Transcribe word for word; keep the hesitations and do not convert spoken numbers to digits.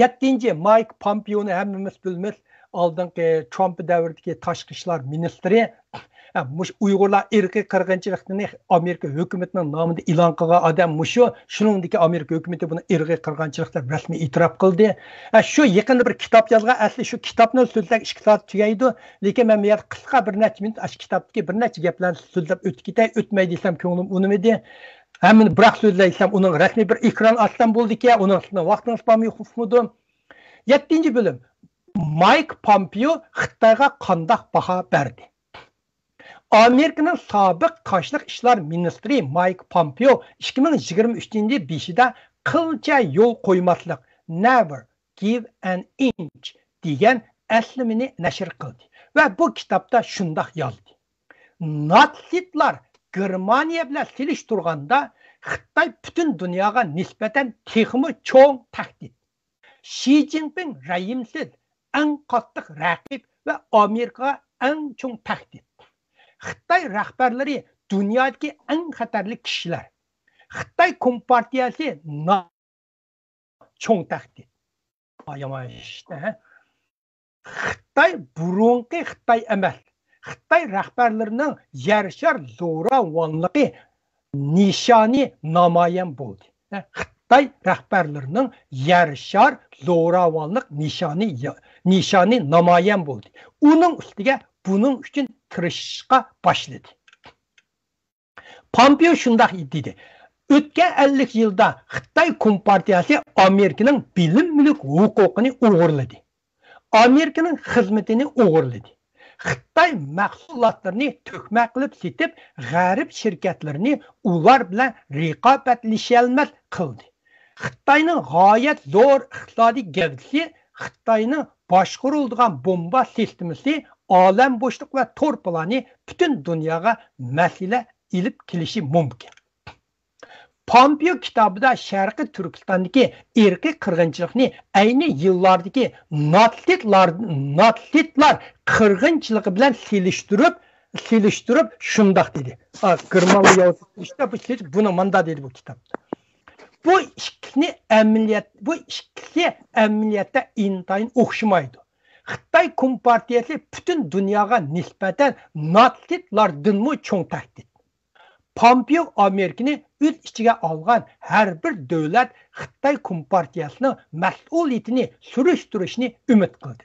يەتتىنچى، مايك پامپېئونى ھەممىمىز بىلىمىز، ئالدىنقى ترامپ دەۋرىدىكى تاشقى ئىشلار مىنىستىرى. ھە، مۇشۇ ئۇيغۇرلار ئىرقىي قىرغىنچىلىقىنى ئامېرىكا ھۆكۈمىتىنىڭ نامىدا ئېلان قىلغان ئادەم مۇشۇ. شۇنىڭدىكى ئامېرىكا ھۆكۈمىتى بۇنى ئىرقىي قىرغىنچىلىق دەپ رەسمىي ئېتىراپ قىلدى. ھە، شۇ يېقىندا بىر كىتاب يازغان، ئەسلى شۇ كىتابنى سۆزلەپ ئىككى سائەت تۈگەيدۇ، لېكىن مەن بۇ يەردە قىسقا بىر نەچچە مىنۇت ئاشۇ كىتابتىكى بىر نەچچە گەپلەرنى سۆزلەپ ئۆتۈپ كېتەي، ئۆتمەي دېسەم كۆڭلۈم ئۇنىمىدى. ھەممىنى بىراق سۆزلەي دېسەم، ئۇنىڭ رەسمىي بىر ئېكران ئاچسام بولىدىكەن، ئۇنىڭ ئۈستىدە ۋاقتىڭىز بارمۇ يوقمۇ؟ يەتتىنچى بۆلۈم. مايك پامپېئو خىتايغا قانداق باھا بەردى؟ ئامېرىكىنىڭ سابىق قارشىلىق ئىشلار مىنىستىرى مايك پامپېئو ئىككى مىڭ يىگىرمە ئۈچىنچى يىل بېشىدا «قىلچە يول قويماسلىق»، «Never give an inch» دېگەن ئەسلىمىنى نەشر قىلدى ۋە بۇ كىتابتا شۇنداق يازدى: ناتسىستلار گېرمانىيە بىلەن سېلىشتۇرغاندا، خىتاي پۈتۈن دۇنياغا نىسبەتەن تېخىمۇ چوڭ تەھدىت. شى جىنپىڭ رەھىمسىز، ئەڭ قاتتىق رەقىب ۋە ئامېرىكىغا ئەڭ چوڭ تەھدىت. خىتاي رەھبەرلىرى دۇنيادىكى ئەڭ خەتەرلىك كىشىلەر. خىتاي كومپارتىيەسى نا-، چوڭ تەھدىت. يامان ئىشتە، ھە؟ خىتاي بۇرۇنقى خىتاي ئەمەس. خىتاي رەھبەرلىرىنىڭ يەر شار زوراۋانلىقى نىشانى نامايان بولدى. خىتاي رەھبەرلىرىنىڭ يەر شار زوراۋانلىق نىشانى، نىشانى نامايان بولدى. ئۇنىڭ ئۈستىگە بۇنىڭ ئۈچۈن تىرىشىشقا باشلىدى. پامپېئو شۇنداق دېدى: «ئۆتكەن ئەللىك يىلدا خىتاي كومپارتىيەسى ئامېرىكىنىڭ بىلىم مۈلۈك ھوقۇقىنى ئوغرىلىدى. ئامېرىكىنىڭ خىزمىتىنى ئوغرىلىدى. خىتاي مەھسۇلاتلىرىنى تۆكمە قىلىپ سېتىپ، غەرب شىركەتلىرىنى ئۇلار بىلەن رىقابەتلىشەلمەس قىلدى. خىتاينىڭ غايەت زور ئىقتىسادىي گەۋدىسى، خىتاينىڭ باشقۇرۇلىدىغان بومبا سىستېمىسى، ئالەم بوشلۇق ۋە تور پىلانى پۈتۈن دۇنياغا مەسىلە ئېلىپ كېلىشى مۇمكىن.» پامپېئو كىتابىدا شەرقىي تۈركىستاندىكى ئىرقىي قىرغىنچىلىقنى ئەينى يىللاردىكى ناتسىستلار، ناتسىستلار قىرغىنچىلىقى بىلەن سېلىشتۇرۇپ، سېلىشتۇرۇپ شۇنداق دېدى. ئا، گېرمانلار ياۋا ئىشتا بۇ سېلىش-، بۇنى ماندا دېدى بۇ كىتابتا. بۇ ئىككىسىنى ئەمەلىيەت، بۇ ئىككىسى ئەمەلىيەتتە ئىنتايىن ئوخشىمايدۇ. خىتاي كومپارتىيەسى پۈتۈن دۇنياغا نىسبەتەن ناتسىستلاردىنمۇ چوڭ تەھدىت. پامپېئو ئامېرىكىنى ئۆز ئىچىگە ئالغان ھەر بىر دۆلەت خىتاي كومپارتىيەسىنىڭ مەسئۇلىيىتىنى سۈرۈشتۈرۈشنى ئۈمىد قىلدى.